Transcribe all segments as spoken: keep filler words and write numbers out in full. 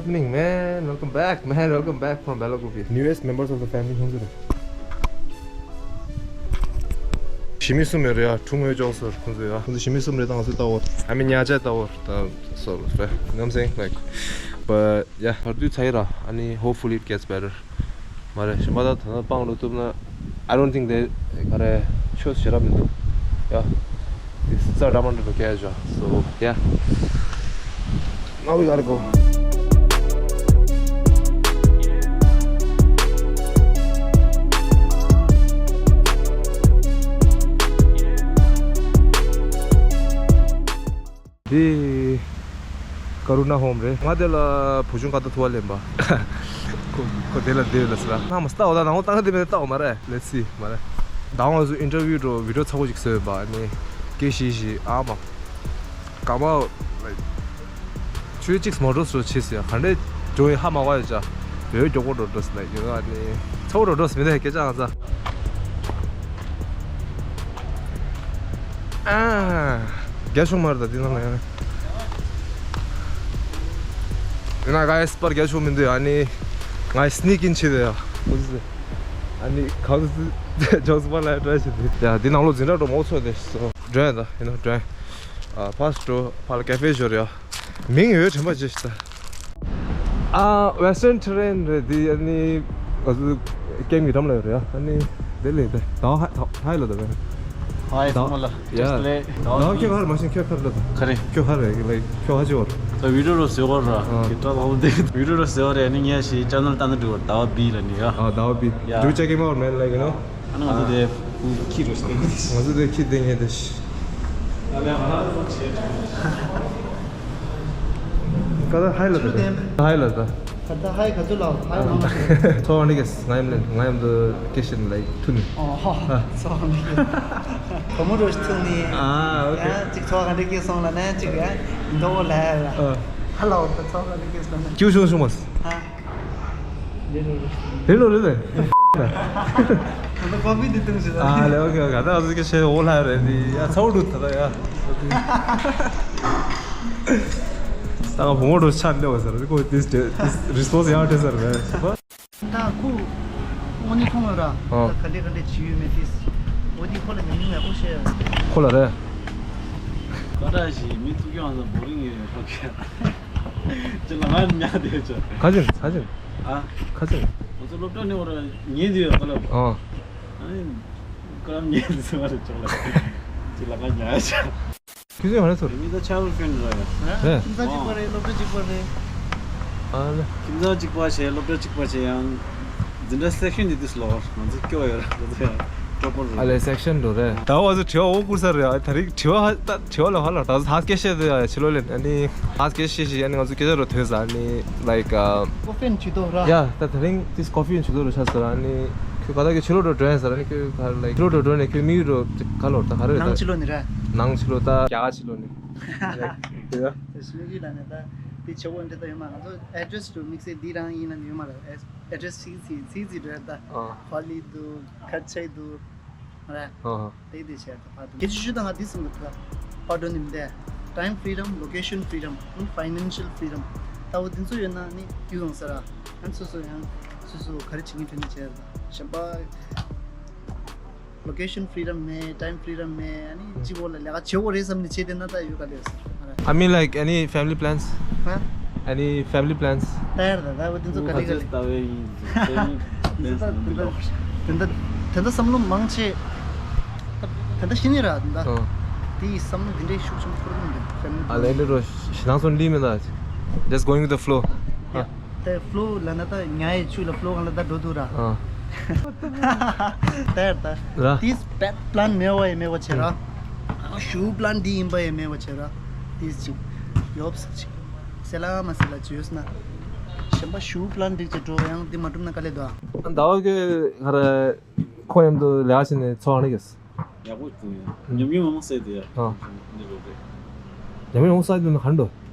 Evening, man. Welcome back, man. Welcome back from Belo Kupi. Newest members of the family. ཁོང་ཚོ་རེད། ཞི་མི་གསུམ་ཡོད་རེད་ཡ། ཁྲུང་ངོས་ཅོག་སོར་ཁོང་ཚོ་ཡ། ཁོང་ཚོ་ཞི་མི་གསུམ་རེད། ད་ང་ཚོ་ལྟ་བོ། I mean, ཉ་ཆ་ལྟ་བོ་ད་སོར་རེད། You know what I'm saying? Like, but yeah, བར་དུས་ཚ་ཡི་ར། ཨ་ནི་hopefully it gets better. མ་རེད། གཞན་པ་ད་ད་ལྟ་སྤང་རུ་བཏུབ་ན། I don't think they ག་རེ་ཆོས་ཞེ་དྲག་མི་འདུག་ཡ། This is a Raman to catch. So, yeah. Now we gotta go. འདི་ཀ་རུ་ན་ཧོམ་རེད། ང་དེ་ལ་བུ་ཆུང་ཁ་ཏ་ཐུ་བ་ལེན་པ། ཁོ་ཁོ་དེ་ལ་འདེབས་ལ་སི་ར། ནང་མ་ལྟ་འོ། ད་ནང་ལྟ་ག་དེ་མེད་ལྟ་འོ། མ་རེད། Let's see. མ་རེད། ད་ང་ཚོ་ཨིན་ཊར་བིའུ་འགྲོ་བི་ཌི་ཡོ་ཚ་པོ་ཅིག་བཟོས་པ་ནི་སྐད་བཤད་བཤད་ཨ་མ། ག་མ་like ཆུ་གཅིག་མོ་ཊ་སོ་ཆེ་སི་ཡ། ག་འདྲས་འགྲོ་ཡི་ཧ་མ་གོ་ཡ་ཅག་ཡོད། མགྱོགས་པོ་འགྲོ་འགྲོ་སི་ལ་ཡོད། ཨ་ནི་ཚ་པོ་འགྲོ་འགྲོ་སི་མི་འདུག་སྐད་ཆ་ང་ཚ། ཨ། རྒྱ་ཆུང་མ་རེད་ད་འདི་ནང་ལ་ཡང་། འདི་ན་ག་ཡ་སི་པར་རྒྱ་ཆུང་མི་འདུག་ཨ་ནི་ང་སི་ནིག་ཨིན་བྱེད་དེ་ཡ། ཨ་ནི་གང་དུ་ཇོག་སི་པར་ལ་ཡ་ཊ་རའེ་བྱེད་དེ་ཡ། འདི་ནང་ལོ་འཛིན་གྲྭ་འགྲོ་མོ་ཚོད་དེ་སོ། འགྲོ་ཡ་ད་ཡིན་ན་འགྲོ་ཡ། ཨ་ཕ་སི་འགྲོ་ཕ་ལ་ཀ་ཧྥེ་ཞོར་ཡ། མིང་ཡོད་དྲན་པ་བྱེད་ཤི་ད། ཨ། Western Terrain རེད་འདི། ཨ་ནི་ང་ཚོ་ཀེམ་གྱི་འགྲམ་ལ་ཡོད་རེད་ཡ། ཨ་ནི་དེ་ལས་དེ་ཟླ་བ་ཧ་ཧ་ཧའི་ལ་ད་བས། ཧའི་ཡ། ཚང་མ་ལ། ཡ། Just like ཟླ་བ་ཁྱོད་ཧར་མ་ཤེས། ཁྱོད་ཧར་ལ་ད། ག་རེ། ཁྱོད་ཧར་རེད། like ཁྱོད་ཧ་ཅི་བར། ད་བི་ཌི་ཡོ་རོ་ཟེར་བར་ར། ཨ། གི་ཏྲ་ལ་འོ་དེ་བི་ཌི་ཡོ་རོ་ཟེར་བར་རེད། ཨ་ནི་ངས་ཞིག་ཅ་ནལ་ལྟ་ན་འགྲིག་བར་ཟླ་བ་བི་ལ་ནི་ཡ། ཨ་ཟླ་བ་བི། ཡ། Do check him out, man, like, you know. ཨ་ནི་ང་ཚོ་དེ་ཁྱི་རུ་ང་ཚོ་དེ་ཁྱི་དེ་ངས་དེ་ཤི། ཀ་ད་ཧའི་ལ་དེ། ཧའི་ལ་ད། ད་ད་ཧའི་ག་ཚོད་ལ་ཧའི་མ་མ་ཤེས། ཚོ་ཨ་ནི་གེ་ང་ཡམ་ལེན་ང་ཡམ་དུ་ཀེ་ཤིན་ལའིག་ཐུ་ནི། ཨོ་ཧ། ཚོ་ཨ་ནི་གེ་བུ་མོ་རུ་ཐུ་ནི། ཨ་ཨོ་ཁེ། ཡ་ཅིག་ཚོ་ཨ་ནི་གེ་སོང་ལ་ནས་ཅིག་ཡ་འདོ་ལ་ཡ། ཨ། ཧ་ལ་འོ་ད་ཚོ་ཨ་ནི་གེ་སོང་ལ། ཀྱུ་ཤུང་ཤུང་མ། ཧ། རེད་ལོ་རེད། ད་ལྟ་ཀོ་ཕི་འདི་བཏུང་ཟེར། ཨ་ལེ། ཨོ་ཁེ། ཨོ་ཁེ། ད་ང་ཚོ་སྐད་ཆ་འོ་ལྷ་རེད་འདི་ཡ། ཚ་བོ་འགྲོ་ད་ད་ཡ། ད་ང་བུ་མོ་འགྲོ་ཆ་འདྲ་བ་ཟེར་ཁོ། this this response ཡང་དྲན་ཟེར་རེད། ད་ཁོ་དངོས་གནས་མཐོང་ཡོད་ར། ཨ། ད་ག་འདྲས་ག་འདྲས་བྱེད་ཡོད་མེད་དེ། འོ་འདི་ཁོ་ལ་ཉམས་མྱོང་ཡག་པོ་བཤད་ཡོད། ཁོ་ལ་རེད། ཁ་བརྡ་ཞིག་མི་ཐུག་ཡོང་ན་བོ་རིང་ཡོད་ཡོད་ཁོ་ཁྱེད། ཅི་ལ་ང་ཉག་དེ་ཆོ། ཁ་ཅིག་ཁ་ཅིག་ཨ། ཁ་ཅིག་ང་ཚོ་སློབ་གྲྭ་ནས་འོ་ར་ཉེ་དུས་ཡོད་ཁོ་ལ། ཨ། ཨ་ནི་ཀ་རམ་ཉེ་དུས་ཚོ་ར་ཅོག་ལ། ཅི་ལ་ང་ཉག་ཆ། ཁྱོད་ཚོ་ཡང་རེད་ཚོར། མི་ད་ཆ་རུ་ཕན་ར་ཡ། རེད། ཁྱིམ་ཚང་གཅིག་པ་རེད། སློབ་གྲྭ་གཅིག་པ་རེད། ཨ་ལེ། ཁྱིམ་ཚང་གཅིག་པ་བྱས། སློབ་གྲྭ་གཅིག་པ་བྱས། ཡང་འཛིན་གྲྭ་སེག་ཤན་འདི་དུས་ལོར་ང་ཚོ་སྐྱོ་ཡོད་ར། ང་ཚོ་ཡང་སྐྱོ་པོ་རེད། ཨ་ལེ། སེག་ཤན་འགྲོ་རེད། ད་བ་ཚོ་དྲི་བ་འོ་བསྐུར་ས་རེད། ཨ་ད་རིག་དྲི་བ་ཧ་ད་དྲི་བ་ལ་ཧ་ལ་ད་ཧ་སྐད་བཤད་དེ་ཡ་ཕྱི་ལོགས་ལེན། ཨ་ནི་ཧ་སྐད་བཤད་ཤི། ཨ་ནི་ང་ཚོ་སྐད་ཆ་རུ་ཐོས་ས། ཨ་ནི་like ཀོ་ཕི་ཡིན་ཇུས་གཏོགས་ར། ཡ་ད་ད་རིང་དིས་ཀོ་ཕི་ཡིན་ཇུས་གཏོགས་རུ་ཆགས་ས་ར། ཨ་ནི་ཁྱོད་ག་ད་གི་ཕྱི་ལོགས་འགྲོ་འགྲོ་ཡིན་ས་ར། ཨ་ནི་ཁྱོད་ག་like ཕྱི་ལོགས་འགྲོ་འགྲོ་ནས་ཁྱོད་དམིགས་ཡུལ་འགྲོ་ག་ལོར་ད་ག་རེ་རེད། ནང་ད་ཕྱི་ལོགས་ནས་ར། ནང་ཕྱི་ལོགས་ད་རྒྱ་གར་ཕྱི་ལོགས་ནས། ཡ། དེ་སུ་གི་ལ་ནས་ད་དེ་ཆེ་བོ་འདི་ད་ཡོད་མ། ང་ཚོ་ཨེ་ཌི་རེ་སི་དུ་དམིགས་བསལ་འདི་རང་ཡིན་ན་ཡོད་མ་རེད། ཨེ་ཌི་རེ་སི་ཚིག་ཚིག་ཚིག་ཚིག་འགྲོ་ཡ་ད། ཨ། ཧོ་ལི་འདུག་ཁ་ཆེ་འདུག་ར། ཨ། དེ་དེ་བྱས་ད་ཕར་འདུག་སྐད་ཆ་ཞུ་ད་ང་འདི་གསུང་གི་འདུག་ད་ཕར་འགྲོ་ནི་མི་འདུག time freedom, location freedom, financial freedom. ད་འོ་འདི་ཚོ་ཡོད་ན་ནི་ཡུལ་ཡོང་ས་ར། ཨ་ནི་སོ་སོ་ཡང་སོ་སོ་ག་རེ་བྱེད་ཀྱི་འདུག་ནི་བྱས་ད་གཞན་པ། Location freedom མེད། Time freedom མེད། ཨ་ནི་གཅིག་པོ་ལ་ལས་ཀ་བྱེད་དགོས་རེད་བསམ་ནས་བྱས་བསྡད་ན་ད་ཡོད་ག་ལས་ཟེར། I mean, like, any family plans? Huh? Any family plans? ད་ཡར་ད་ད་འོ་དེ་ཚོ་ག་ལས་ག་ལས། ལྟ་བའི་ཡིན། Family plans དེ་འདྲ་མི་འདུག་དེ་འདྲ་དེ་འདྲ་བསམ་བློ་མང་ཆེ། ད་ད་ཤི་ནི་ར་ད། ཨ། དེའི་བསམ་བློ་དེ་འདྲའི་ཤུགས་ཆེན་པོ་འཁོར་གི་མི་འདུག Family ཨ་ལས་འདི་རོ་ཞེ་སྡང་ཚོ་འདི་མི་ད། Just going with the flow. ཡ། དེ་flow ལ་ན་ད་ཉ་ཡི་ཆུ་ལ་flow གང་ལ་ད་འགྲོ་འདུག་ར། ཨ། དེར་ད། ར། This bad plan མེད་པ་ཡི་མེད་པ་བྱེད་ར། ཨ་ཞུ་plan འདི་ཡིན་པ་ཡི་མེད་པ་བྱེད་ར། This ཅིག་ཡོབ་སག་ཅིག་སེ་ལ་མ་སེ་ལ་ཅིག་ཡོད་ན། གཞན་པ་ཞུ་plan འགྲིག་ཅིག་འགྲོ་ཡང་འདི་མ་གྲུབ་ན་དཀའ་ལས་འདུག་ཨ། ཟླ་བ་གི་ཧ་ར་ཁོ་མཉམ་དུ་ལས་ཀ་བྱས་ནས་འཚོ་བ་ནི་གིས། ཡག་པོ་བྱུང་ཡ། ཉམས་མྱོང་མང་བསགས་དེ་ཡ། ཨ། འདི་རོ་རེད། ཉམས་མྱོང་མང་བསགས་དུས་ན་ག་འགྲོ།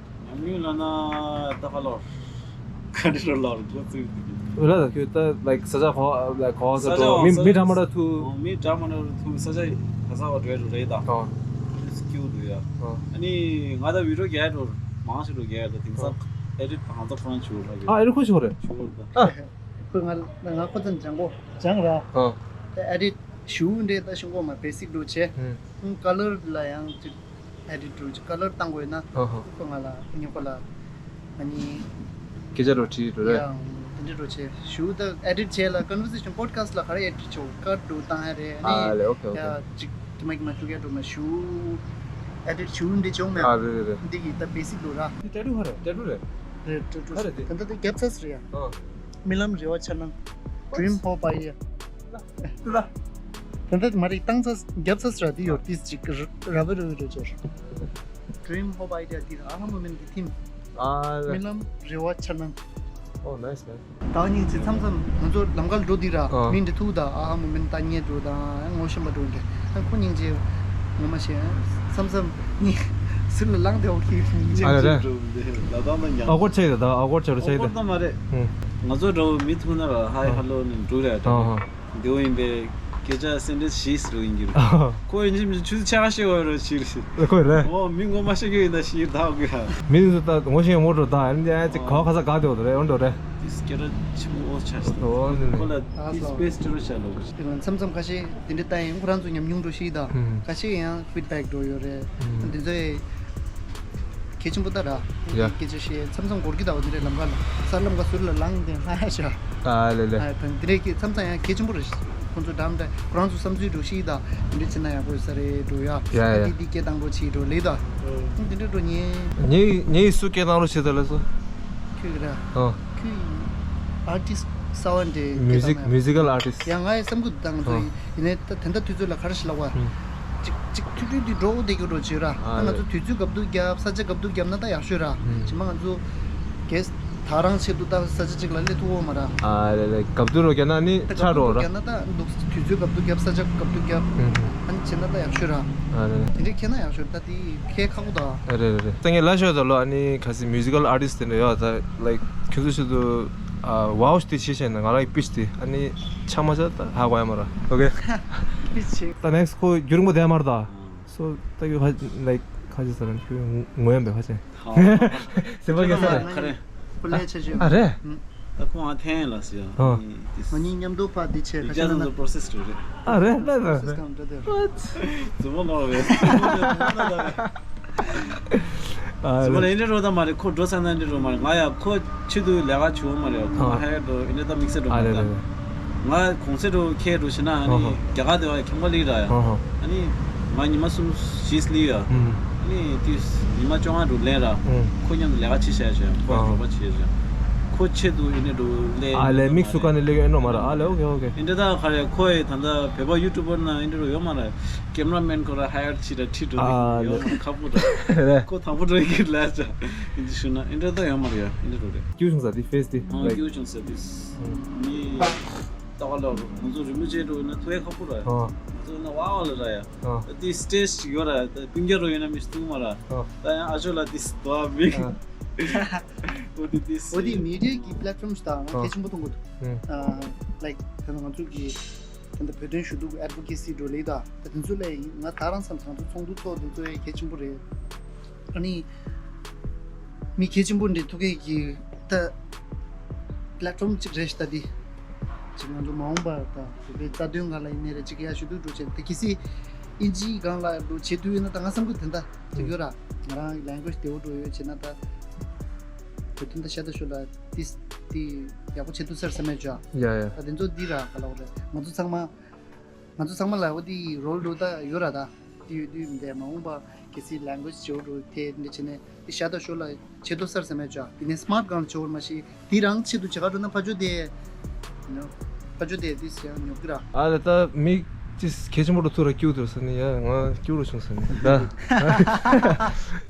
ཉམས་མྱོང་ལ་ན་ད་ག་ལོར། ག་འདྲ་རོ་ལོར་འགོ་བཙུགས་དེ། འོ་ལ་ད་ཁྱོད་ད་like ས་ཆ་ག་like ག་བ་ས་ས་ཆ་འགྲོ། འོ་མི་ས་མི་ཆ་འདྲ་མ་འདྲ་ཐུག་འོ་མི་འདྲ་མ་འདྲ་ཐུག་ས་ཆ་ག་ས་བ་འགྲོ་འགྲོ་རེད་ད། ཨ། སྐྱིད་འདུག་ཡ། ཨ། ཨ་ནི་ང་ད་བི་ཌི་ཡོ་རྒྱག་འགྲོ་མང་ཆེ་འགྲོ་རྒྱག་ད་དེང་སང་། ཨ། ཨེ་ཌིཊ་གང་ཚོད་ཁོ་རང་བྱེད་དགོས་ལབ་ཀྱི་ཨ། ཨེ་ཌིཊ་ཁོ་བྱེད་དགོས་རེད། བྱེད་དགོས་རེད་ད། ཨ། ཁོས་ང་ང་ཁོ་ཚོ་སྦྱང་གོ་སྦྱང་ར། ཨ། ད་ཨེ་ཌིཊ་ཞུ་འདྲེ་ད་ཤོང་གོ་མ་བེ་སིག་འགྲོ་བྱས། ཨུམ། ཀ་ལར་ལ་ཡང་ཅིག་ཨེ་ཌིཊ་འགྲོ་ཅིག་ཀ་ལར་བཏང་དགོས་ན། ཨ་ཧ། ཁོ་ང་ལ་ཉོ་གོ་ལ། ཨ་ནི། སྐད་ཆ་འགྲོ་བྲིས་འགྲོ་རེད། ཡང་དེ་འདྲ་འགྲོ་བྱས་ཞུ་ད་ཨེ་ཌིཊ་བྱས་ལ་ཀོན་ཝར་སེ་ཤན་པོ་ཌི་ཁ་སི་ཊི་ལ་ག་རེ་ཨེ་ཌིཊ་བྱེད་དགོས་ཀ་ཊ་འགྲོ་བཏང་ཡ་རེད། ཨ་ནི། ཨ་ལེ། ཨོ་ཁེ། ཨོ་ཁེ། ཡ་ཅིག་དེ་མ་གི་མ་བཅུག་ཡ་འགྲོ་མ་ཞུ། ཨེ་ཌིཊ་ཞུ་འདྲེ་བྱུང་མེད། ཨ་རེད་རེད་རེད། འདི་གི་ད་བེ་སིག་འགྲོ་ར། འདི་ཊེ་ཊུ་ཧ་རེད། ཊེ་ཊུ་རེད། རེད། ཊེ་ཊུ་ག་རེ་རེད། དེ་འདི་ད་རྒྱབ་ཚར་རེད་ཡ། ཨ། རྨི་ལམ་རེ་བ་འཆར་སྣང་། Dream Hope Idea། ལ། དེ་འདྲ་མ་རེད། བཏང་ཚར་རྒྱབ་ཚར་ར་དེ་ཡོད་དེ་ཅིག་ར་བེ་རུ་རུ་ཅར། Dream Hope Idea དེ་ར་ཨ་ཧ་མོ་མེན་གི་ཐིམ། ཨ་ལེ། རྨི་ལམ་རེ་བ་འཆར་སྣང་། ཨོ་ནའི་སི་མེན། ད་ཉིན་ཅིག་མཚམས་མཚམས་ང་ཚོ་ལམ་ཁར་འགྲོ་དུས་ར་ཨ། མི་འདི་ཐུག་ད་ཨ་ཧ་མོ་མེན་ད་ཉེ་འགྲོ་དང་ངོ་ཤེས་པ་འགྲོ་འདྲ། ཁོ་སྙིང་རྗེ། ངོ་མ་ཤེས། མཚམས་མཚམས་ཉིན་ཟུར་ལ་ལངས་ཏེ་འོ་ཁི་སྙིང་རྗེ། ཨ་རེ་རེད། ལ་དྭགས་ན་མྱང་ཨ་ཀོར་ཆེ་གི་ད་ཨ་ཀོར་ཆེ་རུ་ཆེ་གི་ད། ཨ་ཀོར་ད་མ་རེད། ཧུམ། ང་ཚོ་འདྲ་བོ་མི་ཐུག་ན་ར་ཧའི་ཧ་ལོ་ནི་འགྲོ་རེད་ད། ཨ་ཧ། འདི་བོ་ཡིན་པས་སྐད་ཆ་སེན་ཊེན་སི་བཞི་ཟེར་བ་ཡིན་གྱི་རེད། ཨ་ཧ། ཁོ་ཡིན་གཅིག་མིན་གཅིག་ཆུ་ཚོད་ཕྱེད་ཀ་ཤེས་བ་རོ་ཤིར་ཤིར། ཁོ་རེད། ཨོ་མི་ངོ་མ་ཤེས་ཀྱི་ཡིན་ད་ཤིར་ད་གི་ཧ། མི་འདི་ཚོ་ད་ངོ་ཤེས་མོ་འགྲོ་ད་ཨ་ནི་ཨ་ཅིག་ག་བ་ཁ་ས་ག་དེ་འོ་དོ་རེད་འོ་འགྲོ་རེད། དེ་སྐད་ཆ་ཆེན་པོ་ཨོ་ཆ་ཤི་ད། ཨོ་ནི་ཁོ་ལ་དེ་སི་པེ་སི་ཊི་རོ་ཤ་ལོ་གི། དེ་ལ་མཚམས་མཚམས་ཁ་ཤས་དེ་འདྲ་ལྟ་ཡིན་ཁོ་རང་ཚོ་ཉམས་མྱོང་འགྲོ་ཤིག་ད། ཧུམ། ཁ་ཤས་ཡང་ཕིཌ་བེག་འགྲོ་ཡོད་རེད། ཧུམ། དེ་ཚོའི་གལ་ཆེན་པོ་ད་ར། ཡ། སྐད་ཆ་བཤད་མཚམས་མཚམས་འགོར་གི་ད་བ་འདི་འདྲའི་ལམ་ཁ་ལ་གསར་ལམ་ཁ་ཟུར་ལ་ལངས་ཏེ་ལྷ་ཡ་ཤ། ཨ་ལེ་ལེ། ཨ་དང་འདི་འདྲའི་གི་མཚམས་མཚམས་ཡང་གལ་ཆེན་པོ་རེད། ཁོང་ཚོ་འགྲམ་དེ་ཁོ་རང་ཚོ་བསམ་ཚུལ་འགྲོ་ཤིག་ད་འདི་འདྲའི་ཕྱིན་ན་ཡག་པོ་ཡོད་ས་རེད་འགྲོ་ཡ། ཡ་ཡ། འདི་འདི་སྐད་བཏང་རོགས་བྱེད་འགྲོ་ལེ་ད། འདི་འདྲ་འགྲོ་ཉེ། ངའི་ངའི་སུ་སྐད་བཏང་རོགས་བྱེད་ད་ལེ་སོ། ཁྱོད་ཀྱི་ར། ཨ། ཁྱོད་ཨར་ཊིསི་གསར་བ་འདྲ་མིའུ་ཟིག་སྐད་བཏང་ན་ཡག་མིའུ་ཟི་ཀལ་ཨར་ཊིསི། ཡང་ང་ཡི་བསམ་གི་འདུག་ད་ང་ཚོ་ཨ། ཡིན་ནའི་ད་དེ་འདྲ་དུས་ཚོད་ལ་ག་རེ་ཞིག་ལབ་བ། ཧུམ། ཅིག་ཅིག་ཐུག་ཐུག་དེ་འགྲོ་བསྡད་རྒྱུ་འགྲོ་བྱོས་ར། ཨ་ད་ང་ཚོ་རེད། དུས་ཚོད་སྐབས་ཐུག་རྒྱབ་ས་ཆ་སྐབས་ཐུག་རྒྱབ་ན་ད་ཡག་ཤོས་ར། ཧུམ། ཇི་མ་ང་ཚོ་གས་ད་རང་ཆེད་དུ་ད་ས་ཆ་ཅིག་ལ་སླེབས་ཐུབ་འོ་མ་ར། ཨ་རེད་རེད། སྐབས་ཐུག་རོ་རྒྱབ་ན་ནི་ད་ཆགས་འགྲོ་ར། སྐབས་ཐུག་རྒྱབ་ན་ད་འདུག་དུས་ཚོད་སྐབས་ཐུག་རྒྱབ་ས་ཆ་སྐབས་ཐུག་རྒྱབ། ཧུམ་ཧུམ། ཨ་ནི་བྱས་ན་ད་ཡག་ཤོས་ར། ཨ་རེད་རེད། དེ་འདྲས་ཁྱེད་ན་ཡག་ཤོས་ར་ད་དེ་ཁྱེད་ཁག་པོ་ད། ཨ་རེད་རེད་རེད། ད་ངས་ལ་ཤོད་ད་ལོ་ཨ་ནི་ཁ་སི་མིའུ་ཟི་ཀལ་ཨར་ཊིསི་དེ་འདྲ་ཡོད་ད་ལའིཀ་ཁྱོད་ཚོ་ཆེད་དུ། ཨ་ཝའོ་ཤི་དེ་བྱེད་བྱས་ནས་ང་རང་གི་པིཆ་དེ་ཨ་ནི་ཆགས་མ་ཆགས་ད་ཧ་གོ་ཡ་མ་ར། ཨོ་ཁེ། པིཆ་བྱེད། ད་ནེག་སི་ཁོ་རྒྱུན་རིང་པོ་བསྡད་མ་རེད་ད། སོ་ད་ཡོད་ཧ་ལའིཀ་ཁ་ཅིག་ཟེར་ན་ཁྱོད་ངོ་ཡ་འབད་ཁ་ཅིག་ཧ། སེམས་པ་སྐྱེ་ས་རེད། ཁ་རེད། ཁོ་ལས་ཆེ་ཆེ་ཡོད། ཨ་རེད། ད་ཁོ་ང་ཐེན་ལ་ཟེར་ཡ། ཨ། ང་གཉིས་མཉམ་དུ་ཕ་དེ་ཆེ་ཁ་ཡིག་ཆ་ཆེ་ན་ཚང་ཚོ་པོ་རོ་སེ་སི་འགྲོ་རེད། ཨ་རེད་ལ་ལ། པོ་རོ་སེ་སི་གང་འདྲ་དེ། ཛུ་མོ་ལོ་རེད། ཨ་ཛུ་མོ་ལ་ཨིན་དྲ་རོ་ད་མ་རེད། ཁོ་འགྲོ་ས་ན་ཨིན་དྲ་རོ་མ་རེད། ང་ཡ་ཁོ་ཆེད་དུ་ལས་ཀ་བྱུང་མ་རེད། ཁོ་ཨ། ཧ་ཡ་འགྲོ་ཨིན་དྲ་ད་དམིགས་བསལ་འགྲོ་མ་ཨ་རེད་རེད་ད། རེད། ང་གོང་ཚད་འགྲོ་ཁྱེད་འགྲོ་ཞེ་ན་ཨ་ནི་ཨ་ཧ། རྒྱ་གར་དེ་བ་ཁྱམས་ཁ་ལིག་ར་ཡ། ཨ་ཧ། ཨ་ནི་ང་ཉི་མ་གསུམ་བཞི་ལིག་ཡ། ཨུམ། ཨ་ནི་དུས་ཉི་མ་བཅོ་ལྔ་འགྲོ་ལེན་ར། ཨུམ། ཁོ་མཉམ་དུ་ལས་ཀ་ཅིག་བྱས་བྱས་ཁོ་ཨ། རོགས་པ་བྱས་བྱས། ཁོ་ཆེད་དུ་ཨིན་དྲ་འགྲོ་ལེན། ཨ་ལས་དམིགས་སུ་བཀར་ནས་ལེན་ཨེ་ནོ་མ་ར། ཨ་ལས་ཨོ་ཁེ་ཨོ་ཁེ། ཨིན་དྲ་ད་ག་རེ་ཁོ་ཡི་ད་ལྟ་བོད་པ་ཡུ་ཊུབ་པར་ན་ཨིན་དྲ་རོ་ཡོད་མ་ར། ཀེམ་ར་མེན་ཁོ་ར་ཧ་ཡར་ཅིག་ར་ཁྲིད་འགྲོ་ཨ་ནི་ཡོད་ལས། མ་ཁག་པོ་ར། རེད། ཁོ་དང་པོ་འགྲོ་ཡི་ལས་ཅ། ཨིན་དྲ་ཞུ་ན་ཨིན་དྲ་ད་ཡོད་མ་ར་ཡ། ཨིན་དྲ་རོ་རེད། སྐྱིད་བྱུང་ས་དེ་ཕེས་དེ་ཨང་ལའིཀ་སྐྱིད་བྱུང་ས་དེ་ཨུམ། མི་ཏག་ལ་རོ་ང་ཚོ་རིན་པོ་ཆེ་འགྲོ་ཡོད་ན་ཐུག་ཡ་ཁག་པོ་ར་ཡ། ཨ། ང་ཚོ་ན་ཝ་ཝ་ལ་ར་ཡ། ཨ། དེ་སི་ཊེ་ཇི་ཅིག་ཡོད་ར་ཡ། ད་སྤུན་ཀྱག་རོ་ཡོད་ན་མི་ཐུག་མ་ར། ཨ། ད་ཡང་ཨ་ཅོ་ལ་དེ་སི་དོ་ཨ་མི། ཨ། འོ་དེ་དེ་སི། འོ་དེ་མི་ཌི་ཡ་གི་པི་ལེཊ་ཕོམ་ཞིག་དང་ང་ཨ། གལ་ཆེན་པོ་མཐོང་གི་འདུག་ཨུམ། ཨ། ལའིཀ་ད་ང་ཚོ་གི་ད་ལྟ་བོད་དོན་ཞུ་གཏུག་ཨེ་ཌི་ཝོ་ཀེ་སི་འགྲོ་ལེ་ད་ད་དེ་ཚོ་ལས་ང་ད་རང་བསམ་ཚང་ཚོ་ཚོགས་འདུ་ཚོགས་དེ་ཚོ་ཡ་གལ་ཆེན་པོ་རེད། ཨ་ནི། མི་གལ་ཆེན་པོ་འདྲ་ཐུག་གི་གི་ད་པི་ལེཊ་ཕོམ་གཅིག་རེད་ཤག་ད་འདི། གཅིག་ང་ཚོ་མ་འོངས་པར་ད་བོད་པའི་རྩ་དོན་སྒང་ལ་ཡིན་ནའི་རེད། གཅིག་ཡ་ཞུ་གཏུག་འགྲོ་བྱེད་ད་གལ་སྲིད་ཨིན་ཇིའི་སྒང་ལ་འགྲོ་བྱེད་དུས་ཡོད་ན་ད་ང་བསམ་གི་དེ་འདྲ་གཅིག་ཡོད་ར། ང་རང་ལེང་གུ་ཨེཇ་བདེ་བོ་འགྲོ་ཡོད་བྱེད་ན་ད་བོད་དོན་ད་ཤ་ད་ཤོད་ལ་ཏིས་ཏི་ཡག་པོ་བྱེད་ཐུབ་ས་རེད་བསམ་ཡ་ཅོ། ཡ་ཡ། ད་དེ་ཚོ་འདི་ར་ག་ལ་བ་རེད། ང་ཚོ་ཚང་མ་ང་ཚོ་ཚང་མ་ལ་འོ་དེ་རོལ་འགྲོ་ད་ཡོད་ར་ད། དེ་ཡོད་དུས་མི་འདས་མ་འོངས་པ་གལ་སྲིད་ལེང་གུ་ཨེཇ་བྱེད་འགྲོ་དེ་འདྲ་བྱས་ནས་དེ་ཤ་ད་ཤོད་ལ་བྱེད་དོ་སར་ཟེར་མེད་ཅོ། དེ་ནས་སི་མ་ཊི་གང་ལ་བྱེད་འོར་མ་ཤེས་དེ་རང་ཆེད་དུ་བྱེད་ག་འགྲོ་ན་ཕ་ཇོ་དེ། ཕ་ཇོ་དེ་དེ་ཡང་ཉོ་གི་ར། ཨ་ལ་ད་མི་ཅིས་གལ་ཆེན་པོ་འགྲོ་ཐུག་ར་སྐྱུག་ཐུག་ཟེར་ནི་ཡ་ང་སྐྱུག་རུ་བྱུང་ཟེར་ནི་ད།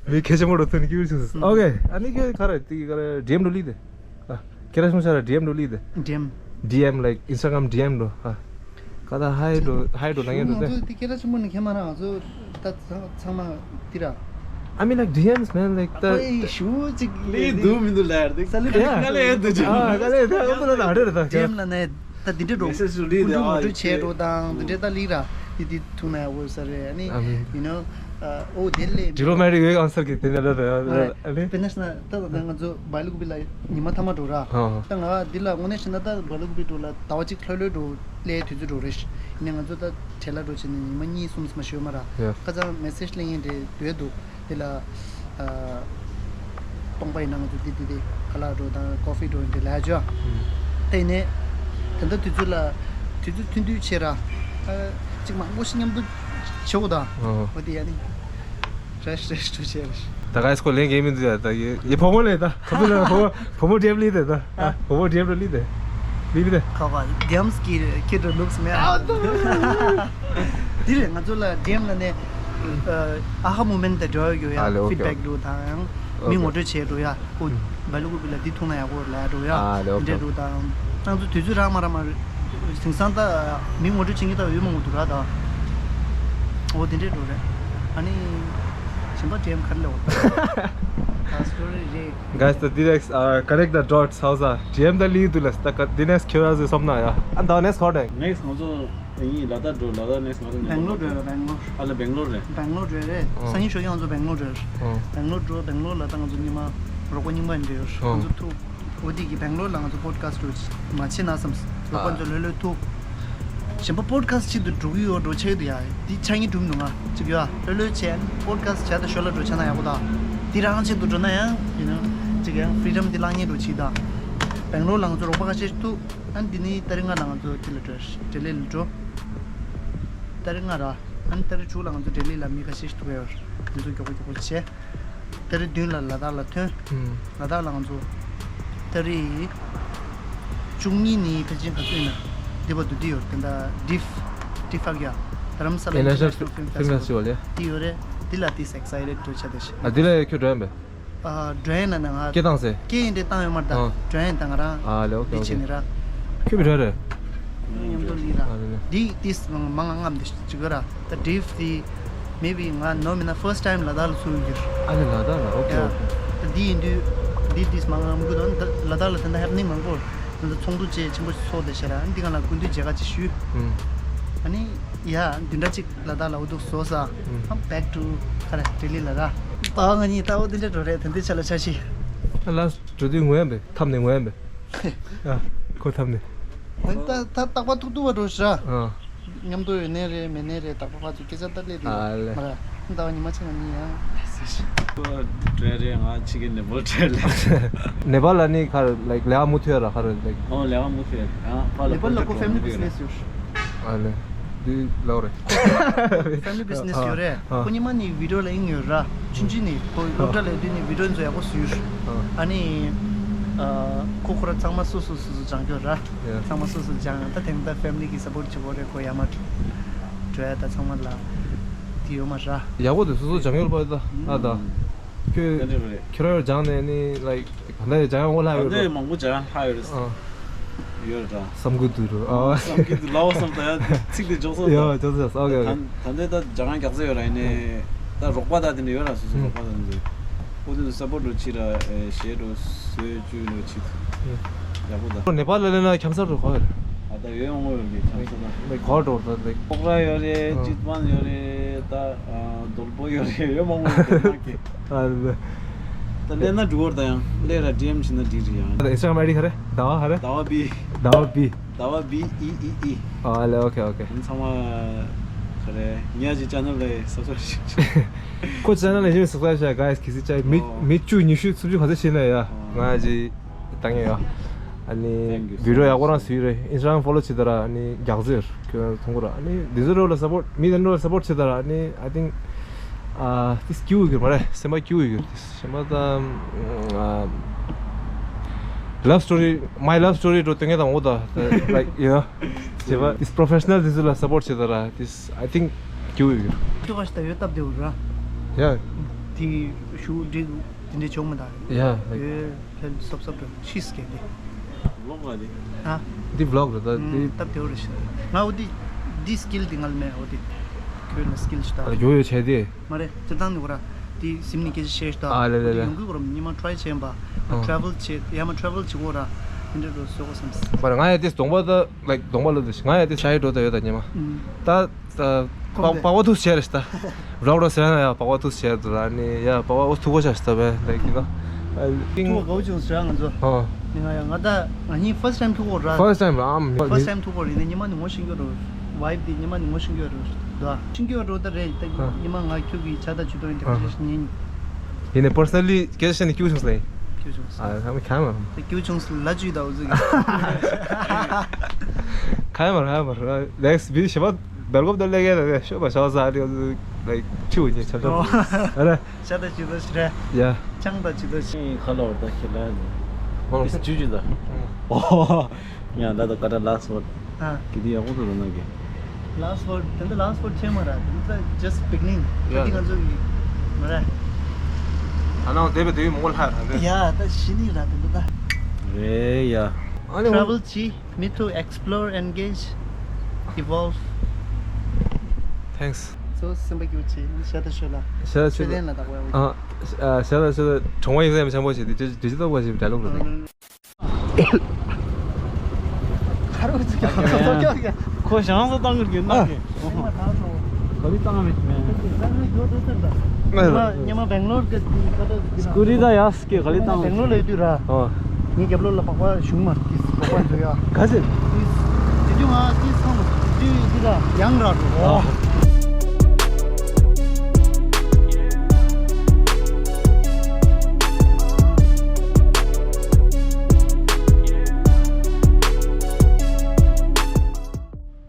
མི་གལ་ཆེན་པོ་འགྲོ་ཐུག་ནི་སྐྱུག་རུ་བྱུང་ཟེར། ཨོ་ཁེ། ཨ་ནི་ཁྱོད་ག་རེ་དེ་ག་རེ་ཌི་ཨེམ་འགྲོ་ལི་དེ། ཨ། ཁྱེད་རང་སོང་ས་ར་ཌི་ཨེམ་འགྲོ་ལི་དེ། ཌི་ཨེམ། ཌི་ཨེམ་like Instagram ཌི་ཨེམ་འགྲོ། ཨ། ག་ད་ཧའི་འགྲོ་ཧའི་འགྲོ་ལ་ངན་འགྲོ་ང་དེ། ཚོ་དེ་སྐད་གྲགས་ཆེན་པོ་ནི་ཁྱེད་མ་རང་ང་ཚོ་ད་ཚང་ཚང་མ་དེ་ར། I mean like ཌི་ཨེམ་སི་མན་like ད། ཨ་ཁོ་ཡི་ཞུ་ཅིག་ལི་འདུག་མི་འདུག་ལ་ཡར་དེ། ས་ལི་ཡ། ད་ལེ་འདུག་ཅིག་ཨ་ད་ལེ་ད་ཨ་ད་ལེ་ད་ཨ་ད་ལེ་ད། ཌི་ཨེམ་ལ་ནས་ད་དེ་འདྲ་འགྲོ། མེ་སེ་ཇི་ཞུ་ལི་དེ་ཨ། ཀུན་འགྲོ་ཆེ་འགྲོ་དང་དེ་འདྲ་ད་ལི་ར་དེ་དེ་ཐུག་ན་ཡག་པོ་ས་རེད། ཨ་ནི་I mean you know ཨོ་དེ་ལས་ཌི་པི་ལོ་མེ་ཊིག་ཝེ་ཨན་སར་གི་དེ་ནས་ལ་ད་ཨ་ལེ། དཔེར་ན་ན་ད་ད་ང་ཚོ་སྦེལ་ཀོབ་ལ་ཉི་མ་ཐ་མ་འགྲོ་ར། ད་ང་འདི་ལ་དངོས་གནས་བྱས་ན་ད་སྦེལ་ཀོབ་འགྲོ་ལ་ཟླ་བ་གཅིག་ལྷོད་ལྷོད་འགྲོ་སླེབས་དུས་ཚོད་འགྲོ་རེད། ཡིན་ནའི་ང་ཚོ་ད་བྲེལ་ལ་འགྲོ་བྱས་ནས་ཉི་མ་གཉིས་གསུམ་ཙམ་ཞིག་ཡོད་མ་ར། ཁ་སང་མེ་སེ་ཇི་སླེབས་མཁན་དེ་འདྲ་འདུག་དེ་ལ་ཨ་སྟོང་པ་ཡིན་ན་ང་ཚོ་འདི་འདི་འདི་ཁ་ལག་འགྲོ་དང་ཀོ་ཧྥི་འགྲོ་འདི་ལ་ཅོ། དེ་ནས་ད་ལྟ་དུས་ཚོད་ལ་དུས་ཚོད་ཐུང་ཐུང་བྱས་ར། ཨ་གཅིག་མང་པོ་ཞིག་མཉམ་དུ་བྱེད་འོ་དང་། འོ་དེ་ཡ་ནི་རེས་རེས་འགྲོ་བྱས་རེད། ད་ག་སྐོར་ལེན་གེ་མི་འདུག་ཡ། ད་ཡེ་ཡེ་བུ་མོ་ལེ་ད་ཁ་བུ་ལ་བུ་བུ་མོ་ཌི་ཨེམ་ལི་དེ་ད་ཨ་བུ་མོ་ཌི་ཨེམ་ལི་དེ་ལི་ལི་དེ། ཁ་བ་ཌི་ཨེམ་ཀི་ཁྱེད་རང་ལུགས་མེད་ཨ། དེ་རེད། ང་ཚོ་ལ་ཌི་ཨེམ་ལ་ནས་ཨ་ཧ་མུ་མེན་ཊི་དེ་འགྲོ་ཡོད་ཡ། ཨ་ལེ། ཨོ་ཁེ། ཕིཌ་བེག་འགྲོ་དང་ཡང་མི་ངོ་སྤྲོད་བྱས་འགྲོ་ཡ། ཁོ་སྦེལ་ཀོབ་ལ་འདི་ཐུག་ན་ཡག་པོ་ལ་འགྲོ་ཡ། ཨ་ལེ། ཨོ་ཁེ། འདི་འདྲ་འགྲོ་དང་ང་ཚོ་དུས་ཚོད་རག་མ་རག་མ་རེད། དེང་སང་ད་མི་ངོ་སྤྲོད་བྱེད་མཁན་ད་ཡོད་མང་པོ་འདུག་ར་ད། འོ་དེ་འདྲས་འགྲོ་རེད། ཨ་ནི་གཞན་པ་ཌི་ཨེམ་ག་རེ་ལབ་འོ། ད་སི་ཊོ་རི་རེད། Guys, the direct uh, connect the dots. How's that? ཌི་ཨེམ་ད་ལི་དུ་ལ་ད་ཀ་དེ་ནས་ཁྱོད་རང་ཚོས་སོམ་ན་ཡ། And the next hot day. Next ང་ཚོ་ཡིན་ལ་དྭགས་འགྲོ། ལ་དྭགས་next ང་ཚོ་སྦེང་ལོར་འགྲོ་ཡ། སྦེང་ལོར། ཨ་ལ་སྦེང་ལོར་རེད། སྦེང་ལོར་འགྲོ་ཡ་རེད། ཨོ། སང་ཉིན་ཞོགས་ཀྱི་ང་ཚོ་སྦེང་ལོར་འགྲོ་ཡ། ཨོ། སྦེང་ལོར་འགྲོ། སྦེང་ལོར་ལ་ད་ང་ཚོ་ཉི་མ་རོགས་པ་རྙིང་པ་ཡིན་འདྲ་ཡོད། ཨོ། ང་ཚོ་ཐུག་འོ་དེ་གི་སྦེང་ལོར་ལ་ང་ཚོ་པོ་ཌི་ཁ་སི་ཊི་འགྲོ་མ་བྱེད་ན་བསམ། རོགས་པ་ཚོ་ལྷོད་ལྷོད་ཐུག་གཞན་པ་པོ་ཌི་ཁ་སི་ཊི་ཆེད་དུ་འགྲོ་གི་ཡོད་འགྲོ་ཆེད་དུ་ཡ། འདི་ཆ་ངེ་སྒྲུབ་འདུག་ང་གཅིག་ཡ་ལྷོད་ལྷོད་བྱས་པོ་ཌི་ཁ་སི་ཊི་བྱས་ད་ཞོར་ལ་འགྲོ་ཆ་ན་ཡག་པོ་ད། འདི་རང་ཆེད་དུ་འགྲོ་ན་ཡང་ཡིན་ན་གཅིག་ཡང་ཕི་རི་ཌམ་འདི་བླང་ཉེ་འགྲོ་ཆེད་ད། སྦེང་ལོར་ལ་ང་ཚོ་རོགས་པ་ཁ་ཤས་ཐུག་ཨ་འདི་ནི་ཏ་རིག་ལྔ་ལ་ང་ཚོ་འདི་ལ་འགྲོ་ལྡི་ལི་ལ་འགྲོ། ཏ་རིག་ལྔ་ར། ཨ་ནི་ཏ་རིག་དྲུག་ལ་ང་ཚོ་ལྡི་ལི་ལ་མི་ཁ་ཤས་ཤིག་ཐུག་ཡོད། ང་ཚོ་མགྱོགས་པོ་མགྱོགས་པོ་བྱས། ཏ་རིག་བདུན་ལ་ལ་དྭགས་ལ་ཐོན། ཨུམ། ལ་དྭགས་ལ་ང་ཚོ་ཏ་རིག་བཅུ་གཉིས་ནས་ཕལ་ཆེར་ག་ཚོད་ཡིན་ན་འདི་བར་དུ་འདི་ཡོད། དེ་འདྲ་ཌིཕ་ཌིཕ་ཨག་ཡ་དྷ་རམ་ས་ལ་International Film Festival ཡོད་ལེ། འདི་ཡོད་རེད། འདི་ལ་ཏིས་ཨེག་སའི་ཊེཌ་འགྲོ་ཆ་དེ་ཤི། ཨ་འདི་ལ་ཁྱོད་འགྲོ་ཡ་མེད། ཨ་འགྲོ་ཡ་ན་ན་ང་སྐད་བཏང་ཟེར། སྐད་ཡིན་དེ་བཏང་ཡོད་མ་རེད་ད། ཨ། འགྲོ་ཡ་ཡིན་ད་ང་རང་། ཨ་ལེ། ཨོ་ཁེ། འདི་ཨོ་ཁེ། བྱེད་ནི་ར། ཁྱོད་མི་འགྲོ་རེད། མཉམ་དུ་ལི་ར། ཨ་ལེ་ལེ། འདི་ཏིས་མང་ང་ངམ་འདི་ཅི་ག་ར། ད་ཌིཕ་འདི་མེ་བི་ང་ནོ་མིན་ན་ཕར་སི་ཊི་ཊའིམ་ལ་དྭགས་ལ་ཚུར་ཡོང་རྒྱུ་རེད། ཨ་ལེ། ལ་དྭགས་ལ། ཨོ་ཁེ། ཡ། ཨོ་ཁེ། ད་འདི་ཡིན་དུས་འདི་ཏིས་མང་ང་ངམ་གུ་དང་ད་ལ་དྭགས་ལ་ད་ད་ཧེ་པ་ནིང་མང་པོ་ད་ད་ཚོགས་འདུ་བཅས་ཆེན་པོ་ཚོགས་བསྡད་ཤག་ར། འདི་ག་ལ་སྐུ་མདུན་མཇལ་ཁ་ཅིག་ཞུས། ཨུམ། ཨ་ནི་ཡ་འདི་འདྲ་ཅིག་ལ་དྭགས་ལ་འུ་ཐུག་བཟོ་ས། ཨུམ། I'm back to ཁ་ར་ལྡི་ལི་ལ་ར། ད་ང་གཉིས་ལྟ་བ་འདི་འདྲ་འགྲོ་རེད། ད་འདི་ཆ་ལ་ཆ་ཤི། ལ་འགྲོ་དུས་ངོ་ཡ་མེད། ཐབ་ནས་ངོ་ཡ་མེད། ཨ། ཁོ་ཐབ་ནས། ད་ད་རྟག་པར་ཐུག་ཐུག་པ་འགྲོ་ཤི་ར། ཨ། མཉམ་དུ་ཡོད་ནའི་རེད་མེད་ནའི་རེད། རྟག་པར་ཕར་ཚུར་སྐད་ཆ་བཏང་སླེབས་དུས། ཨ་ལེ། མ་ར། ཟླ་བ་ཉི་མ་གཅིག་ལ་གཉིས་ཡང་། ཁོ་བྲོས་རེད། ང་ཕྱི་གི་ནེ་པཱལ་བྲོས་ལེ། ནེ་པཱལ་ལ་ནི་ཁར་ལའིཀ་ལས་ཀ་མུ་མཐུད་ར་ཁར་ལའིཀ་ཨོ་ལས་ཀ་མུ་མཐུད་ཡ། ཕར་ལ་ནེ་པཱལ་ལ་ཁོ་ཕེ་མི་ལི་བི་ཛི་ནེ་སི་ཡོད། ཨ་ལེ། འདི་ལོ་རེད། ཕེ་མི་ལི་བི་ཛི་ནེ་སི་ཡོད་རེད། ཨ། ཁོ་ཉི་མ་ནི་བི་ཌི་ཡོ་ལ་ཨིན་ཡོད་ར། ཆུང་ཆུང་ནི་ཁོ་སློབ་གྲྭ་ལ་ཡོད་དུས་ནི་བི་ཌི་ཡོ་ཚོ་ཡག་པོ་བཟོས་ཡོད། ཨ། ཨ་ནི་ཨ་ཁོ་ཁོ་ར་ཚང་མ་སོ་སོ་སོ་སོ་སྦྱང་གི་ཡོད་ར། ཡ། ཚང་མ་སོ་སོ་སྦྱང་། ད་དེང་ད་ཕེ་མི་ལི་གི་སབ་པོར་བྱེད་དགོས་རེད། ཁོ་ཡ་མ་འགྲོ་ཡ་ད་ཚང་མ་ལ་དེ་ཡོད་མ་ར། ཡག་པོ་དེ་སོ་སོ་སྦྱང་ཡོད་པ་ད། ཨ་ད། ཁྱོད་ཁྱོད་རང་ཡོད་སྦྱང་ནས་ནི་ལའིཀ་ག་འདྲ་ཡོད་སྦྱང་ཡོད་ལྷག་ཡོད་རེད། མང་པོ་སྦྱང་ལྷག་ཡོད་རེད། ཨ། ཡོད་ར། བསམ་གི་འདུག་ར། ཨ། བསམ་གི་འདུག་ལའོ་བསམ། ད་ཡ་ཚིག་དེ་འཇོག་སོང་། ཡ་འཇོག་སོང་། ཨོ་ཁེ་ཨོ་ཁེ། ད་ད་ལྟ་ད་སྦྱང་ཡག་ས་ཡོད་ར། ཡིན་ནའི་ད་རོགས་པ་ད་དེ་འདྲ་ཡོད་ར། སོ་སོ་རོགས་པ་ད་དེ་འདྲ། ཨོ་དེ་ཚོ་སབ་པོར་འགྲོ་ཆི་ར། ཨེ་གཞས་འགྲོ་བཟོས་བཅུག་འགྲོ་ཆི། ཡག་པོ་ད། ནེ་པཱལ་ལ་སླེབས་ན་འཁྱམ་ས་འགྲོ་ག་ཡོད་རེད། ཨ་ད་ཡོད་ཡོང་ཡོད་རེད། འཁྱམ་ས་ད་ལའིཀ་ག་པར་འགྲོ་ད་ལའིཀ་ཁོག་ར་ཡོད་རེད། ཨ། ཅིད་པན་ཡོད་རེད། ད་ཨ་རྡོལ་པོ་ཡོད་རེད། ཡོད་མང་པོ་ཡོད་རེད་ནང་གི། ཨ་ལེ། ད་སླེབས་ན་འགྲོ་གི་རེད། ད་ཡང་སླེབས་ར་ཌི་ཨེམ་བྱས་ན་འགྲིག་རེད་ཡང་། ད་ཨིན་སི་ཊ་གྷ་རམ་ཨའི་ཌི་ག་རེ། ཟླ་བ་ག་རེ། ཟླ་བ་བི། ཟླ་བ་བི། ཟླ་བ་བི་ཨི་ཨི་ཨི། ཨ་ལེ། ཨོ་ཁེ་ཨོ་ཁེ། ཚང་མ་ག་རེ་ཉ་ཅི་ཅེ་ནལ་ལ་སབ་སི་ཀ་རབ་ཞིག་ཁོ་ཅེ་ནལ་ལ་ཡིན་སབ་སི་ཀ་རབ་བྱས། གྷའི་སི་གལ་སྲིད་ཅིག་མི་ཨོ་མི་བཅུ་ཉི་ཤུ་སུམ་ཅུ་ག་ཚོད་ཕྱིན་ན་ཡ། ཨོ་ང་ཅི་བཏང་ཡ་ཡ། ཨ་ནི། Thank you so much. བི་ཌི་ཡོ་ཡག་པོ་རང་བཟོས་རེད། ཨིན་སི་ཊ་གྷ་རམ་ཕོ་ལོ་བྱེད་ད་ར། ཨ་ནི་རྒྱག་ཚོད་ཁྱོད་མཐོང་གི་ར། ཨ་ནི་འདི་ཚོ་རོ་ལ་སབ་པོར་མི་དེ་འགྲོ་ལ་སབ་པོར་བྱེད་ད་ར། ཨ་ནི་I think ཨ་ཏིས་སྐྱིད་པོ་ཡོད་རེད་མ་རེད། སེམས་པ་སྐྱིད་པོ་ཡོད་རེད། ཏིས་སེམས་པ་ད་ཨ་ལབ་སི་ཊོ་རི། མའི་ལབ་སི་ཊོ་རི་འགྲོ་སྟོན་མཁན་དང་འོ་ད་ལའིཀ་ཡ་བྱེད་པ་ཏིས་པོ་རོ་ཕེ་ཤ་ནལ་དེ་ཚོ་ལ་སབ་པོར་བྱེད་ད་ར། ཏིས་I think སྐྱིད་པོ་ཡོད་རེད། ཏོ་ཁ་ཤ་ད་ཡོད་སྟབས་བདེ་བོ་ར། ཡ། དེ་ཞུ་འགྲིག་དེ་འདྲའི་ཆོག་མི་འདུག་ཡ། ལའིཀ་ཡོད། ཕལ་སོབ་སོབ་འགྲོ་ཤིས་ཀྱི་འདི། ཝི་ལོག་ལ་འདི། ཨ། འདི་ཝི་ལོག་རེད་ད་འདི། སྟབས་བདེ་བོ་རེད་ཤག་ང་འོ་འདི་འདི་སི་ཀིལ་འདི་ང་ལ་མེད། འོ་འདི་ཁྱོད་ལ་སི་ཀིལ་ཞིག་ད། ཡོ་ཡོ་བྱས་ཏེ། མ་རེད་ཇི་ལྟར་ནི་འོ་ར་འདི་སིམ་ནི་སྐད་ཆ་བཤད་ཤག་ད། ཨ་ལེ་ལེ་ལེ། ཡོང་གི་འོ་ར་ཉི་མ་ཊ་རའི་བྱས་པ། ཨ། ཊ་རེ་ཝལ་བྱས་ཡ་མ་ཊ་རེ་ཝལ་བྱེད་འོ་ར། འདི་འདྲ་རུ་བཟོ་དགོས་བསམ། པར་ང་ཡ་དེ་གདོང་པ་ད་ལའིཀ་གདོང་པ་ལ་དེ་ང་ཡ་དེ་ཤ་ཡི་འགྲོ་ད་ཡོད་ད་ཉི་མ། ད་ད་ཁོམ་པ་དེ་པགས་པ་ཐུག་བྱས་རེད་ད། རོག་རོག་ཟེར་ན་ཡ་པགས་པ་ཐུག་བྱས་འདུག་ལ་ནི་ཡ་པགས་པ་འོ་ཐུག་པ་ཆགས་ད་བས་ལའིཀ་ཡིན་ན། ཐུག་པ་གའུ་ཅུང་ཟེར་ང་ཚོ། ཨ། ནི་ང་ཡ་ང་ད་ང་གཉིས་ཕར་སི་ཊི་ཊའིམ་ཐུག་པ་ར། ཕར་སི་ཊི་ཊའིམ་ར་ཨམ། ཕར་སི་ཊི་ཊའིམ་ཐུག་པ་རེད་ནི་ཉི་མ་ནི་ངོ་ཤེས་ཀྱི་རེད། ཝའིབ་དེ་ཉི་མ་ནི་ངོ་ཤེས་ཀྱི་རེད་ད། ཤེས་ཀྱི་རེད་ད་རེད་ད། ཨ། ཉི་མ་ང་ཁྱོད་ཀྱི་ཆ་ད་ཇུས་གཏོགས་ཡིན་དེ་ཨ། ཁ་ཤས་ཉན། ཡིན་ནི་པར་སི་ནལ་ལི་སྐད་ཆ་བཤད་ནི་སྐྱིད་པོ་བྱུང་སོང་ལེ། སྐྱིད་པོ་བྱུང་སོང་། ཨ་ཁ་མ་ཁ་མ། ད་སྐྱིད་པོ་བྱུང་སོང་ལ་ཇུས་ད་འུ་ཚོ་གི། ཁ་མ་ཁ་མ་ནེག་སི་ཊི་བི་ཞེ་པ་བེལ་ཀོབ་ད་ལེ་གེ་ད་ཤོ་པ་ཤོ་ས་ལི་ལའིཀ་ཁྱུ་ཉེ་ཆབ་ཆབ། ཨ་རེ། ཤ་ད་ཇུས་ད་ཤི་རེད། ཡ། ཅང་ད་ཇུས་ད་ཤི། ཁ་ལོར་ད་ཤི་ལ་ནི། ཨོ། ཇུས་ཇུས་ད། ཨོ། ཡང་ད་ད་ཀ་ད་ལ་སོ། ཨ། གི་དེ་ཡག་པོ་འདུག་ལ་ནང་གི། ལ་སོ་དེ་འདྲ་ལ་སོ་ཆེ་མ་ར་དེ་འདྲ་just beginning ཡ། དེ་ང་ཚོ་གི་མ་ར། ད་ནང་དེ་བས་དེ་བས་མོ་ལྷ་ར་དེ། ཡ་ད་ཤི་ནི་ར་དེ་འདྲ་ད། རེད་ཡ། ཨ་ནི་travel ཆེ། Me to explore, engage, evolve. Thanks. So simple གྱུར་ཆེ་ཤ་ད་ཤོ་ལ། ཤ་ད་ཤོ་ལ། ཤོད་ལ་ད་ཝེ། ཨ་ཤ་ད་ཤོ་ལ་གྲོང་བ་ཡིན་ཟེར་མི་ཆེན་པོ་ཞིག་དེ་དེ་དེ་ཅི་ལྟ་བ་ཞིག་ད་ལོག་རེད། ཁོ་ཞང་ས་བཏང་གི་རྒྱུ་ནག་གི། ག་ལི་བཏང་མེད་མེད། ཉི་མ་ཉི་མ་སྦེང་ལོར་གི་སྐུ་རི་ད་ཡ་སི་ཀེ་ག་ལི་བཏང་སྦེང་ལོར་ལ་ཡོད་དུས་ར། ཨོ། ངའི་རྒྱབ་ལོགས་ལ་པགས་པ་གཞུང་མ་ཏིས་པགས་པ་འདུག་ཡ། ག་ཟེར། ཏིས། དེ་དུས་ང་ཏིས་སོང་། དེ་དུས་འདི་ད་ཡང་ར་འགྲོ། ཨོ།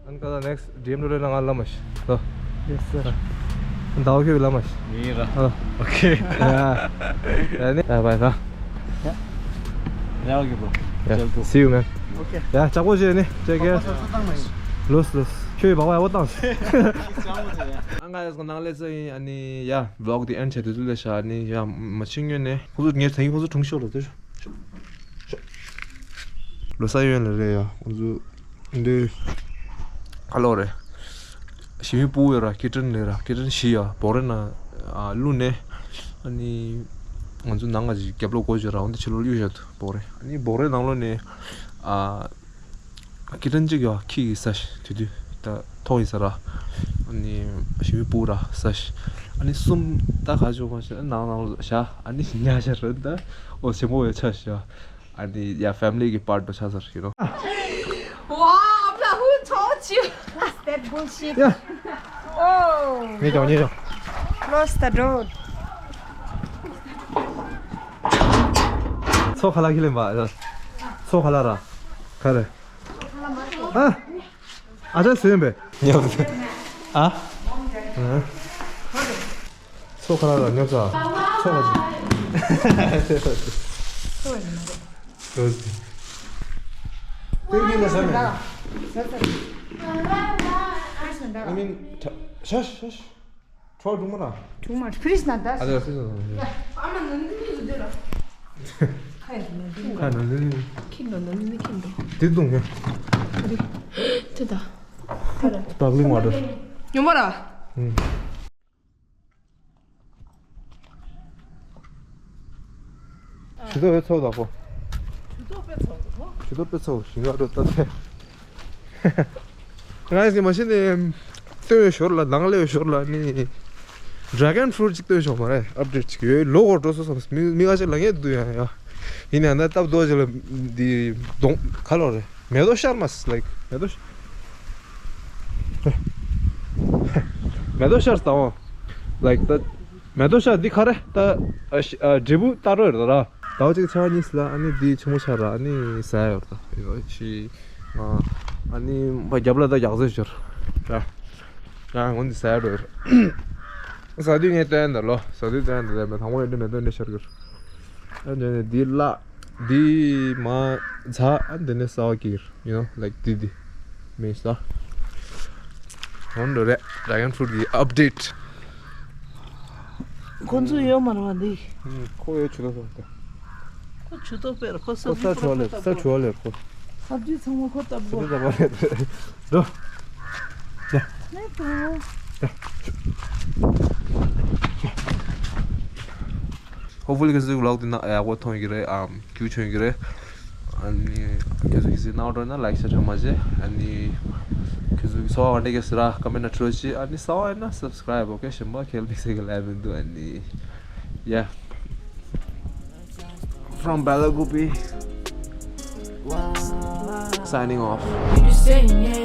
ཨན་ཀ་ད་ནེག་སི་ཊི་བི་ཨེམ་ཌབ་ལིའུ་ལ་ང་ལ་མ་ཤི། ལོ། Yes sir. ཟླ་བ་ཁྱོད་ལ་མ་ཤི། ཡིན་ར། ཨོ། Okay. ཡ། ཡ་ནི། ཡ་བའི་ར། ཡ། ཡ་ཨོ་ཁེ་བྷོ། ཡ། See you man. Okay. ཡ་ལྕགས་པོ་བྱས་ནི་ཅེ་ཀེ། ལོས་ལོས། ཁྱོད་ཡི་བག་བ་ཡག་པོ་བཏང་། ཨ་ང་ཡ་སྐོ་ནང་ལས་ཚོ་ཡིན། ཨ་ནི་ཡ་བི་ལོག་འདི་ཨེན་ཌི་བྱས་དུས་ཚོད་ལས་ཤ་ཨ་ནི་ཡ་མ་ཕྱིན་སྔོན་ནས་ཁོ་ཚོ་ངས་ད་ཡིན་ཁོ་ཚོ་དྲུང་ཤོར་ལ་དེ་ཤོ་ཤོ་ཤོ། ལོ་ས་ཡོན་ལ་རེད་ཡ་ཁོ་ཚོ། འདི་ཁ་ལོ་རེད། ཞི་མི་སྤུ་ཡོད་ར་ཀི་ཊན་ལས་ར་ཀི་ཊན་བཞི་ཡ་བོ་རེ་ན་ཨ་བླུགས་ནས། ཨ་ནི་ང་ཚོ་ནང་ང་ཅིག་རྒྱབ་ལོགས་སྒོ་ཅིག་ར་འོན་ཏེ་ཕྱི་ལོགས་གཡུག་བཞག་འདུག་བོ་རེ། ཨ་ནི་བོ་རེ་ནང་ལོགས་ནས་ཨ་ཀི་ཊན་གཅིག་ཡ་ཁྱི་ཡི་ས་ཤི་དུས་དུས་ད་ཐོག་ཡི་ས་ར། ཨ་ནི་ཞི་མི་སྤུ་ར་ས་ཤི། ཨ་ནི་གསུམ་ད་ག་ཅོ་ག་ཤི་ནང་ནང་ལོགས་བཞག་ཨ་ནི་ཉ་ཤ་ར་ད་འོ་ཆེན་པོ་ཡོད་ཆ་ཤི་ཡ། ཨ་ནི་ཡ་family གི་part དུ་ཆགས་ཚར་ཡིན་ནོ། Wow, Abla, who taught you? What's that bullshit? Yeah. Oh. ཉེ་ཅོ་ཉེ་ཅོ། Close the door. མཚོ་ཁ་ལག་ཁྱི་ལེན་པ། མཚོ་ཁ་ལག་ར། ཁ་རེ། ཨ། ཨ་ཅག་སུ་ཡིན་པས། ཉོབ། ཨ། ཨ། སོ་ཁ་ལ་ལ་ཉོབ་ས། སོ་ལ་ཅི། ཏན་ཏན་ལ་ས་མེད། I mean, ཤ་ཤ་ཤ། ཁྲོ་སྒྲུང་མ་ར། སྒྲུང་མ་ཕི་རིས་ན་ད། ཨ་ལེ་ཕི་རིས་ན། ཨ་མ་ནན་ཏན་ནི་ཟེར་ར། ཁ་ཡ་ནན་ཏན་ནི། ཁ་ནན་ཏན་ནི། ཁྱི་ལོ་ནན་ཏན་ནི་ཁྱི་ལོ། དེ་བཏུང་ངས། ཨ་རེ། དེ་ད། ད་ར། Sparkling water. ཉོ་མ་ར། ཨུམ། ཇུས་གཏོགས་དཔེ་ཚོགས་དང་ཁོ། ཇུས་གཏོགས་དཔེ་ཚོགས་དང་ཁོ། ཇུས་གཏོགས་དཔེ་ཚོགས་ཞིང་ཁ་འགྲོ་ལྟ་དེ། ང་ཡི་མ་གཞི་ནས་སྟོན་ཞོར་ལ་ནང་ལས་ཞོར་ལ་ནི་dragon fruit ཅིག་སྟོན་ཞོར་མ་རེད། ཨབ་ཌེཊ་ཅིག་ཡོད་ལོ་གོ་འགྲོ་སོ་སོ་མི་མི་ཁ་ཤས་ལ་ངས་བསྡུ་ཡ་ཡ། ཡིན་ནའང་ད་སྟབས་བདེ་ཅིག་ལ་འདི་གདོང་ཁ་ལོ་རེད། མེ་ཏོག་ཤར་མ་སི་ལའིཀ་མེ་ཏོག་ཤར། མེ་ཏོག་ཤར་ལྟ་འོང་། ལའིཀ་ད། མེ་ཏོག་ཤར་འདི་ག་རེ་ད། ཨ་ཤི་ཨ་འབྲས་བུ་ལྟ་འགྲོ་ཡོད་རེད་ད་ར། ཟླ་བ་གཅིག་ཆ་གཉིས་ལ་ཨ་ནི་འདི་ཆུང་མོ་ཆགས་ར་ཨ་ནི་ཟ་ཡ་ཡོད་རེད་ད། ཡོད་ཤི། ང་ཨ་ནི་མ་རྒྱབ་ལ་ད་རྒྱག་ཟེར་ཞོར་ར། ང་འོན་འདི་ཟ་ཡ་འགྲོ་ཡོད་རེད། ཟ་དུས་ངས་སྟོན་ད་ལོ། ཟ་དུས་སྟོན་ད་ལོ་དང་པོ་ཡོད་འདྲ་མེད་འདྲ་འདྲ་ཤར་གི་རེད། ཨ་འདི་ནས་འདི་བརླག་འདི་མ་ཛ་ཨ་འདི་ནས་ཟ་བ་གིར། You know, like འདི་འདི་མེད་ས། འོན་འགྲོ་རེད། dragon fruit གི་update། ཁོ་ཚོ་ཡོད་མ་རེད་བ་འདི། ཁོ་ཡོད་ཆུ་ལོ་སོང་སྟེ། ཁོ་ཆུ་ཏོ་དཔེར་ཁོ་ཁོ་ས་ས་ཆུ་བ་ལེར་ས་ཆུ་བ་ལེར་ཁོ། སབ་ཇི་ཚང་མ་ཁོ་ལྟ་བུ། ས་ཆུ་ལྟ་བུ་ལེར། འགྲོ། ཡ། ནས་དང་། Hopefully ཁྱེད་ཚོའི་vlog འདི་ནང་ཡག་པོ་མཐོང་གི་རེད། ཨམ། ཁྱུག་མཆོད་ཀྱི་རེད། ཨ་ནི་ཁྱེད་ཚོ་གི་ཟིན་ནའོ་འགྲོ་ན་ལའིག་ཤེར་ཚང་མ་བྱེད། ཨ་ནི་ཁྱེད་ཚོ་གི་ཚོར་བ་ག་འདྲ་གི་ཟེར་ར་ཀོ་མེན་ཊི་ནང་འབྲི་རོགས་བྱེད། ཨ་ནི་གསར་པ་ཡིན་ན་སབ་སི་ཀ་རའིབ། ཨོ་ཁེ། གཞན་པ་ཁེལ་མིག་ཟེར་གི་ལབ་མི་འདུག་ཨ་ནི། Yeah, from Belagupi, signing off.